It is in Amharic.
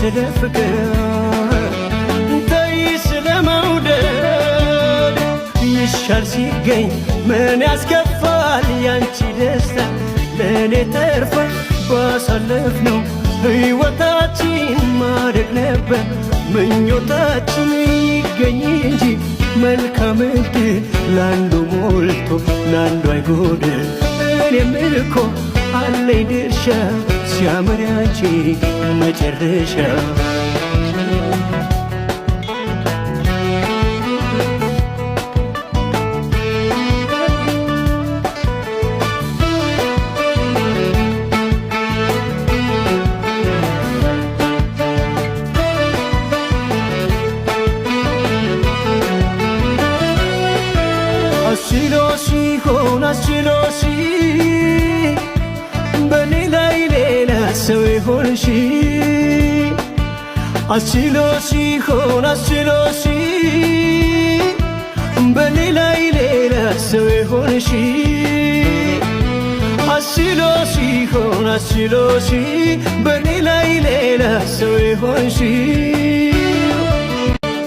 ስለ ፍቅር፣ ተይ ስለ መውደድ። ይሻል ሲገኝ ምን ያስከፋል? ያንቺ ደስታ ለእኔ ተርፏል። ባሳለፍነው ሕይወታችን ማደግ ነበር ምኞታችን። ይገኝ እንጂ መልካም ዕድል፣ ለአንዱ ሞልቶ ለአንዱ አይጎድል። እኔም እኮ አለኝ ድርሻ፣ ሲያምር ያንቺ መጨረሻ። አስችሎ ሲሆን፣ አስችሎሽ በኔ ላይ ሌላ ሰው የሆንሽ፣ አስችሎ ሲሆን፣ አስችሎሽ በኔ ላይ ሌላ ሰው የሆንሽ፣ አስችሎ ሲሆን፣ አስችሎሽ በኔ ላይ ሌላ ሰው የሆንሽ።